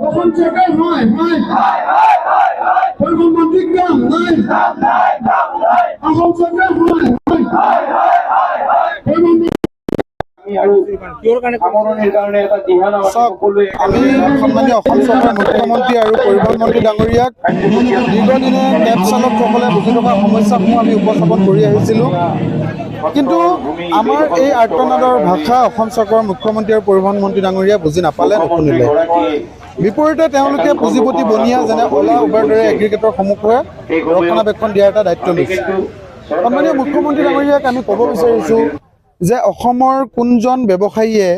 অসম চৰকাৰ হয় হয়, পৰিবহণ মন্ত্ৰীক কাম নাই। অসম চৰকাৰ হয় হয়, পৰিবহণ চাওক, আমি সন্মানীয় অসম চৰকাৰৰ মুখ্যমন্ত্ৰী আৰু পৰিবহণ মন্ত্ৰী ডাঙৰীয়াক দীৰ্ঘদিনে কেব চালকসকলে ভুগি থকা সমস্যাসমূহ আমি উপস্থাপন কৰি আহিছিলোঁ। কিন্তু আমাৰ এই আৰ্তনাদৰ ভাষা অসম চৰকাৰৰ মুখ্যমন্ত্ৰী আৰু পৰিবহণ মন্ত্ৰী ডাঙৰীয়াই বুজি নাপালে, নুশুনিলে। বিপৰীতে তেওঁলোকে পুঁজিপতি বনিয়া যেনে অ'লা, উবেৰ দৰে এগ্ৰিগেটৰসমূহে ৰক্ষণাবেক্ষণ দিয়াৰ এটা দায়িত্ব লৈছে। সন্মানীয় মুখ্যমন্ত্ৰী ডাঙৰীয়াক আমি ক'ব বিচাৰিছোঁ যে অসমৰ কোনজন ব্যৱসায়ীয়ে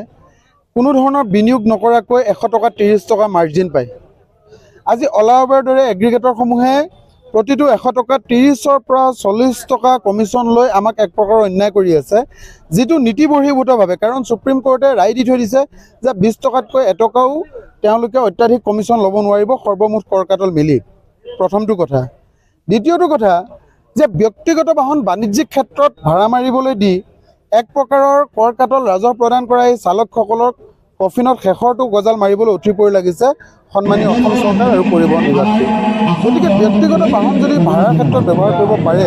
কোনো ধৰণৰ বিনিয়োগ নকৰাকৈ 100 টকা 30 টকা মাৰ্জিন পায়? আজি অ'লা, উবেৰ দৰে এগ্ৰিগেটৰসমূহে প্ৰতিটো 100 টকা 30ৰ পৰা 40 টকা কমিশ্যন লৈ আমাক এক প্ৰকাৰৰ অন্যায় কৰি আছে, যিটো নীতি বহিৰ্ভূতভাৱে, কাৰণ সুপ্ৰিম কোৰ্টে ৰায় দি থৈ দিছে যে 20 টকাতকৈ এটকাও তেওঁলোকে অত্যাধিক কমিশ্যন ল'ব নোৱাৰিব সৰ্বমুঠ কৰ কাটল মিলি। প্ৰথমটো কথা। দ্বিতীয়টো কথা যে ব্যক্তিগত বাহন বাণিজ্যিক ক্ষেত্ৰত ভাড়া মাৰিবলৈ দি এক প্ৰকাৰৰ কৰ কাটল ৰাজহ প্ৰদান কৰা এই চালকসকলক কফিনত শেষৰটো গজাল মাৰিবলৈ উঠি পৰি লাগিছে সন্মানীয় অসম চৰকাৰ আৰু পৰিবহণ বিভাগটো। গতিকে ব্যক্তিগত বাহন যদি ভাড়াৰ ক্ষেত্ৰত ব্যৱহাৰ কৰিব পাৰে,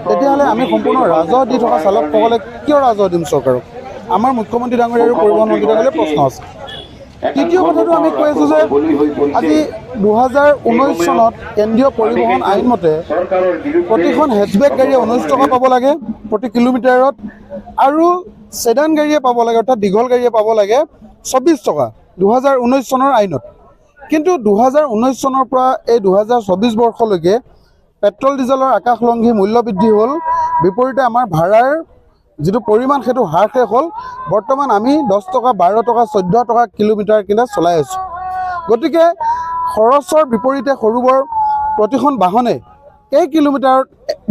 তেতিয়াহ'লে আমি সম্পূৰ্ণ ৰাজহ দি থকা চালকসকলে কিয় ৰাজহ দিম চৰকাৰক? আমাৰ মুখ্যমন্ত্ৰী ডাঙৰীয়া আৰু পৰিবহণ মন্ত্ৰী ডাঙৰীয়া প্ৰশ্ন আছে। তৃতীয় কথাটো আমি কৈ আছোঁ যে আজি 2019 চনত কেন্দ্ৰীয় পৰিবহণ আইনমতে প্ৰতিখন হেচবেক গাড়ীয়ে 19 টকা পাব লাগে প্ৰতি কিলোমিটাৰত আৰু চেডান গাড়ীয়ে পাব লাগে, অৰ্থাৎ দীঘল গাড়ীয়ে পাব লাগে 24 টকা 2019 চনৰ আইনত। কিন্তু 2019 চনৰ পৰা এই 2024 বৰ্ষলৈকে পেট্ৰল ডিজেলৰ আকাশলংঘী মূল্য বৃদ্ধি হ'ল, বিপৰীতে আমাৰ ভাড়াৰ যিটো পৰিমাণ সেইটো হ্ৰাসে হ'ল। বৰ্তমান আমি 10 টকা, 12 টকা, 14 টকা কিলোমিটাৰ কিনে চলাই আছোঁ। গতিকে খৰচৰ বিপৰীতে সৰু বৰ প্ৰতিখন বাহনে কেই কিলোমিটাৰত,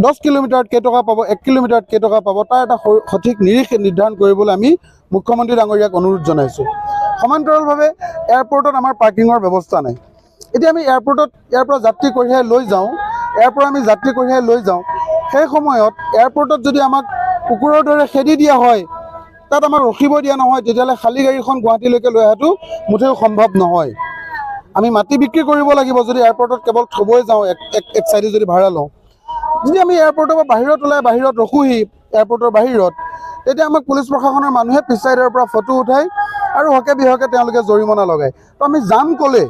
10 কিলোমিটাৰত কেইটকা পাব, 1 কিলোমিটাৰত কেইটকা পাব, তাৰ এটা সঠিক নিৰিখ নিৰ্ধাৰণ কৰিবলৈ আমি মুখ্যমন্ত্ৰী ডাঙৰীয়াক অনুৰোধ জনাইছোঁ। সমান্তৰালভাৱে এয়াৰপৰ্টত আমাৰ পাৰ্কিঙৰ ব্যৱস্থা নাই। এতিয়া আমি এয়াৰপৰ্টত ইয়াৰ পৰা যাত্ৰী কঢ়িয়াই লৈ যাওঁ, ইয়াৰ পৰা আমি যাত্ৰী কঢ়িয়াই লৈ যাওঁ, সেই সময়ত এয়াৰপৰ্টত যদি আমাক কুকুৰৰ দৰে খেদি দিয়া হয়, তাত আমাক ৰখিব দিয়া নহয়, তেতিয়াহ'লে খালী গাড়ীখন গুৱাহাটীলৈকে লৈ অহাটো মুঠেও সম্ভৱ নহয়। আমি মাটি বিক্ৰী কৰিব লাগিব যদি এয়াৰপৰ্টত কেৱল থ'বই যাওঁ, এক চাইডে যদি ভাড়া লওঁ। যদি আমি এয়াৰপৰ্টৰ পৰা বাহিৰত ওলাই বাহিৰত ৰখোহি এয়াৰপৰ্টৰ বাহিৰত, তেতিয়া আমাক পুলিচ প্ৰশাসনৰ মানুহে পিছ চাইডৰ পৰা ফটো উঠায় আৰু হকে বিহকে তেওঁলোকে জৰিমনা লগায়। তো আমি যাম ক'লে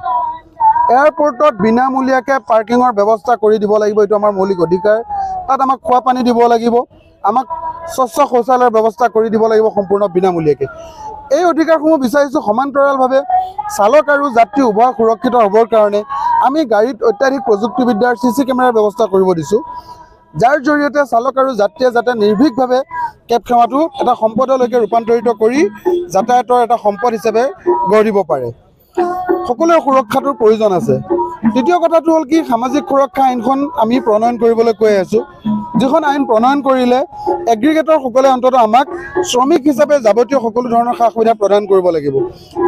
এয়াৰপৰ্টত বিনামূলীয়াকৈ পাৰ্কিঙৰ ব্যৱস্থা কৰি দিব লাগিব, এইটো আমাৰ মৌলিক অধিকাৰ। তাত আমাক খোৱা পানী দিব লাগিব, আমাক স্বচ্ছ শৌচালয়ৰ ব্যৱস্থা কৰি দিব লাগিব সম্পূৰ্ণ বিনামূলীয়াকৈ। এই অধিকাৰসমূহ বিচাৰিছোঁ। সমান্তৰালভাৱে চালক আৰু যাত্ৰী উভয় সুৰক্ষিত হ'বৰ কাৰণে আমি গাড়ীত অত্যাধিক প্ৰযুক্তিবিদ্যাৰ চি চি কেমেৰাৰ ব্যৱস্থা কৰিব দিছোঁ, যাৰ জৰিয়তে চালক আৰু যাত্ৰীয়ে যাতে নিৰ্ভীকভাৱে কেব সেৱাটো এটা সম্পদলৈকে ৰূপান্তৰিত কৰি যাতায়াতৰ এটা সম্পদ হিচাপে গঢ় দিব পাৰে। সকলোৰে সুৰক্ষাটোৰ প্ৰয়োজন আছে। দ্বিতীয় কথাটো হ'ল কি, সামাজিক সুৰক্ষা আইনখন আমি প্ৰণয়ন কৰিবলৈ কৈ আছোঁ, যিখন আইন প্ৰণয়ন কৰিলে এগ্ৰিগেটৰসকলে অন্ততঃ আমাক শ্ৰমিক হিচাপে যাৱতীয় সকলো ধৰণৰ সা সুবিধা প্ৰদান কৰিব লাগিব।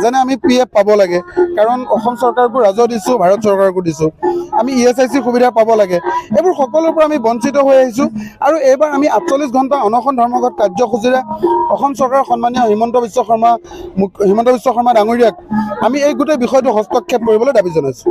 যেনে আমি পি এফ পাব লাগে, কাৰণ অসম চৰকাৰকো ৰাজহ দিছোঁ, ভাৰত চৰকাৰকো দিছোঁ, আমি ই এছ I চিৰ সুবিধা পাব লাগে। এইবোৰ সকলোৰ পৰা আমি বঞ্চিত হৈ আহিছোঁ। আৰু এইবাৰ আমি 48 ঘণ্টা অনশন ধৰ্মঘট কাৰ্যসূচীৰে অসম চৰকাৰৰ সন্মানীয় হিমন্ত বিশ্ব শৰ্মা ডাঙৰীয়াক আমি এই গোটেই বিষয়টো হস্তক্ষেপ কৰিবলৈ দাবী জনাইছোঁ।